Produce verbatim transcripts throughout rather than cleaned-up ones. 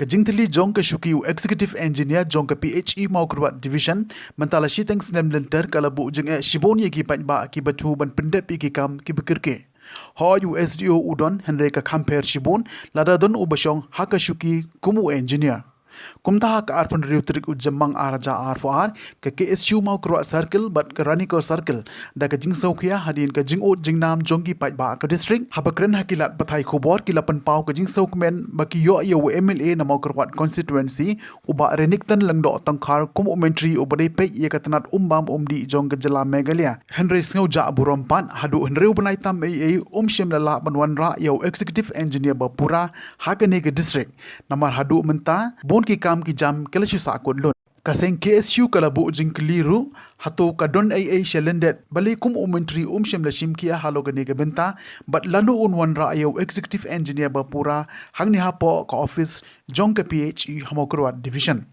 Ka jingtylli jong ka shuki u Executive Engineer jong ka P H E Mawkyrwat Division, mynta la shiteng snem lynter ka la buh jingeh shibun ïa ki paidbah kiba thmu ban pyndep ïa ki kam kiba kyrkieh. Hooid u S D O u don, hynrei ka kham pher shibun lada don uba shong ha ka shuki kum u engineer. Kumta ha ka arphew hynriew tarik u Jymmang ar hajar arphew ar, ka K S U Mawkyrwat Circle bad ka Ranikor Circle, da ka jingsngewkhia hadien ka jingud jingnam jong ki paidbah ka district, haba kren ha ki lad pathai khubor ki la pynpaw ka jingsngewkmen ba ki ïoh ïa u M L A na Mawkyrwat constituency, u Bah Renikton Lyngdoh Tongkhar, kum u myntri uba dei peit ïa ka tnat um bam um dih jong ka jylla Meghalaya. Hynrei sngew jah burom pat, haduh hynriew bnai tam ei ei um shym la lah ban wanrah ïa u Executive Engineer ba pura ha kane ka district. Namar haduh mynta bun ki kam ki jam ki la shu sahkut lut. Ka seng K S U ka la buh jingkylli ruh, hato ka don ei ei sha lyndet, balei kum u myntri um shym la shimkhia halor kane ka bynta, bad lano un wanrah ïa u Executive Engineer ba pura hangne hapoh ka office jong ka P H E ha Mawkyrwat Division.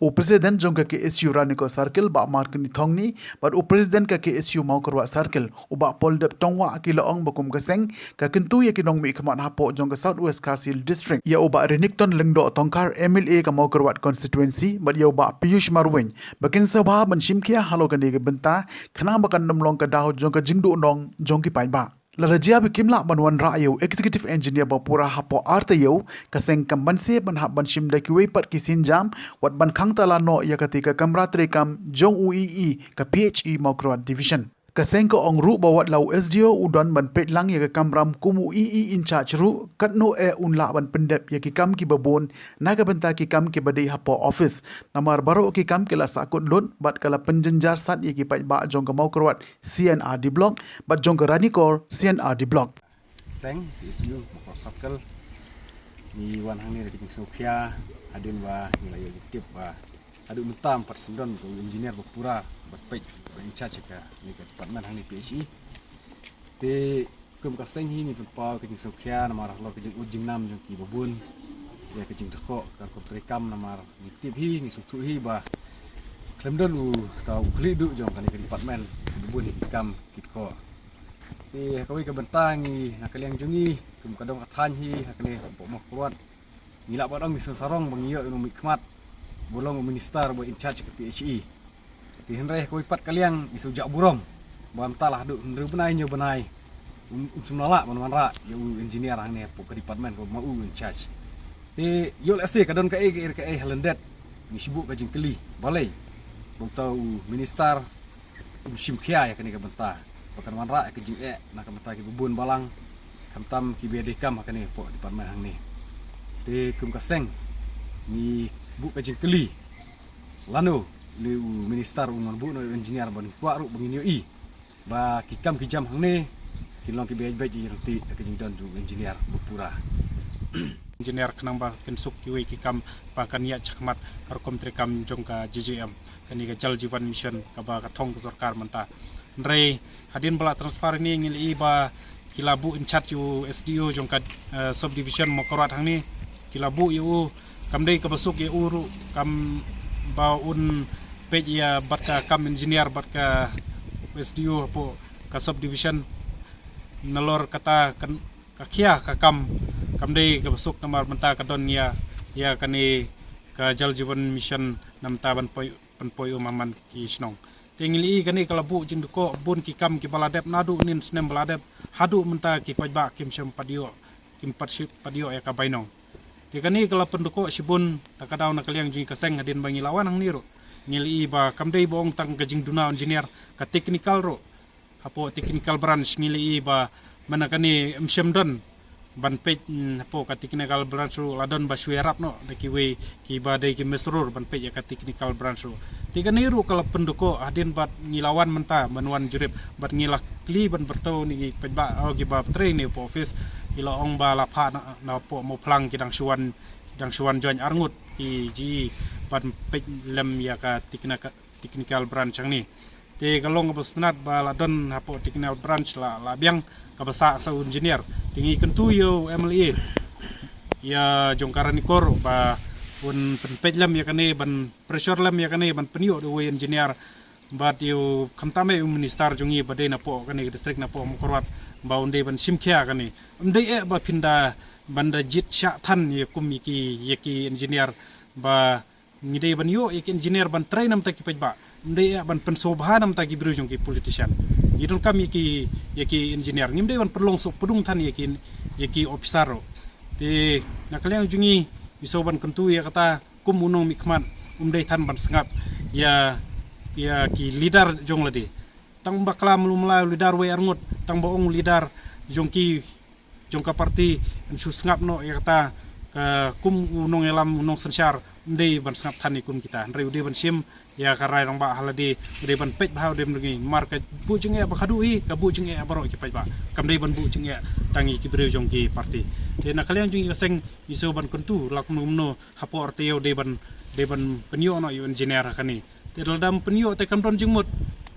U President jong ka K S U Ranikor Circle, Bah Markynni Thongni, bad u President ka K S U Mawkyrwat Circle, u Bah Paul Dep Tongwah, ki la ong ba kum ka seng ka kyntu ïa ki nongmihkhmat hapoh jong ka South West Khasi Hills District, ïa u Bah Renikton Lyngdoh Tongkhar, M L A ka Mawkyrwat constituency, bad ïa u Bah Piyush Marwein, ba kin sa bha ban shimkhia halor kane ka bynta, khnang ba kan ym long ka daw jong ka jingduhnong jong ki paidbah. Lada jia ba kim lah ban wanrah ïa u Executive Engineer ba pura hapoh ar taïew, ka seng kam banse ban hap ban shim da kiwei pat ki sienjam, wat ban khang tala noh ïa kata ka kamra treikam jong u E E ka P H E Mawkyrwat Division. Ka seng ka ong ruh ba wat la u S D O u don ban peit lang ïa ka kamram kum u E E in charge ruh, katno eh un lah ban pyndep ïa ki kam kiba bun na ka bynta ki kam kiba dei hapoh office. Namar baroh ki kam ki la sahkut lut bad ka la pynjynjar sat ïa ki paidbah jong ka Mawkyrwat C and R D Block bad jong ka Ranikor C and R D Block. Seng P S U Mawkyrwat Circle, ngi wan hangne da ka jingsngewkhia hadien ba ngi la ïoh jingtip ba haduh mynta ym pat shym don ka u engineer ba pura ban peit, ba in charge kane ka department hangne P H E. Te kum ka seng hi ngi pynpaw ka jingsngewkhia namar halor ka jingud jingnam jong kiba bun ïa ka jingdukok ka rukom treikam, namar ngi tip hi, ngi sngewthuh hi ba khlem don uta u khlieh duh jong kane ka department, kiba bun hi ki kam ki dukok. Te ha kawei ka bynta ngi na ka liang jong ngi, kum ka dong ka thaiñ hi ha kane hapoh Mawkyrwat, ngi lah ban ong ngi sngewsarong ba ngi ïoh u nongmihkhmat ba long u minister ba in charge ka P H E. Te hynrei ha kawei pat ka liang ngi sngewjah burom ba mynta la haduh hynriew bnai hynñiew bnai um, um shym la lah ban wanrah ïa u engineer hangne hapoh ka department kaba ma u in charge. Te ïoh lehse ka don kaei kaei kaei ha lyndet, ngi shu buh ka jingkylli balei ba uta u minister um shimkhia ïa kane ka bynta ba kan wanrah ïa ka jingeh na ka bynta kiba bun balang, khamtam kiba dei kam ha kane hapoh department hangne. Te kum ka seng ngi buh ka jingkylli lano lei u minister un wan buh noh ïa u engineer, ba ngi kwah ruh ba ngin ïohi ba ki kam ki jam hangne kin long kiba ïaid beit ïaid ryntih da ka jingdon jong u engineer ba pura. Engineer khnang ba kin suk kiwei ki kam ba kan ïaid shakhmat ka rukom treikam jong ka J J M, kane ka Jal Jeevan Mission kaba ka thong ka sorkar mynta. Hynrei hadien ba la transfer ïa ngi, ngi la ïohi ba ki la buh in charge ïa u S D O jong ka, eh, subdivision Mawkyrwat hangne, ki la buh ïa u, kam dei kaba suk ïa u ruh, kam ba un peit ïa bad ka kam engineer bad ka S D O hapoh ka subdivision. Nalor kata kan ka khia ka kam, kam dei kaba suk namar mynta ka don ïa, ïa kane ka Jal Jeevan Mission na mynta ban poi, ban poi um ha man ki shnong. Te ngi la ïohi kane ka la buh jingdukok bun ki kam kiba la dep naduh nin snem ba la dep haduh mynta ki paidbah kim shym pat ïoh, kim pat shym pat ïoh ïa ka bainong. Te kane ka la pyndukok shibun ta ka daw na ka liang jong ngi ka seng hadien ba ngi la wan hangne ruh. Ngi la ïohi ba kam dei ba ong tang ka jingduna engineer, ka technical ruh. Hapoh technical branch ngi la ïohi ba mynta kane ym shym don ban peit, mm, hapoh ka technical branch ruh la don ba shu ïarap noh da kiwei kiba dei ki mesrur ban peit ïa ka technical branch ruh. Te kane ruh ka la pyndukok hadien ba ngi la wan mynta ban wan jurip bad ngi la kylli ban pyrta na ki paidbah, oh, kiba trei ne hapoh office, ki la ong ba la phah na, napoh Mawphlang ki dang shu wan, ki dang shu wan join arngut ki jong ngi ban peit lem ïa ka technical, technical branch hangne. Te ka long kaba sngewtynnat ba la don hapoh technical branch la, la biang kaba sah sa u engineer. Te ngi kyntu ïa u M L A ïa jong ka Ranikor ba un pynpeit lem ïa kane, ban pressure lem ïa kane ban pynïoh da uwei u engineer. Bad ïa u khamtam eh u minister jong ngi ba dei napoh kane ka district napoh Mawkyrwat ba un dei ban shimkhia kane. Ym dei eh ba phin da ban da jied shah than ïa kum ïa ki, ïa ki engineer ba ngi dei ban ïoh ïa ki engineer ban trei namar ki paidbah. Ym dei ban pynshong bha namar ki briew jong ki politician. Ngi donkam ïa ki, ïa ki engineer. Ngim dei ban pynlong suk pdung than ïa ki, ïa ki officer ruh. Te na ka liang jong ngi, ngi sngew ban kyntu ïa kata kum u nongmihkhmat, um dei than ban sngap ïa, ïa ki leader jong lade. Tang ba klam lu mlai u leader wei arngut, tang ba ong u leader jong ki, jong ka party, yn shu sngap noh ïa kata, ka kum u nongïalam, u nongsynshar, um dei ban sngap than ïa kum kita. Hynrei u dei ban shim ïa ka rai rangbah ha lade, u dei ban peit bha u dei ban ngi, namar ka buh jingeh ba khadduh hi, ka buh jingeh baroh ki paidbah. Kam dei ban buh jingeh tang ïa ki briew jong ki party. Te na ka liang jong ngi ka seng, ngi sngew ban kyntu la kumno kumno hapoh R T O dei ban, dei ban pynïoh noh ïa u engineer ha kane. Te lada ym pynïoh te kam don jingmut.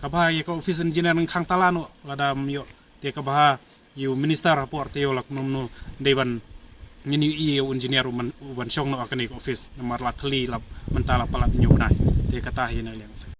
Kaba ïa ka office engineer nang khang tala noh lada ym ïoh. Te kaba ïa u minister hapoh R T O la kumno kumno dei ban, ngin ïohi ïa u engineer u ban, u ban shong noh ha kane ka office. Namar la thylli la mynta la palat hynñiew bnai. Te kata hi na ka liang seng.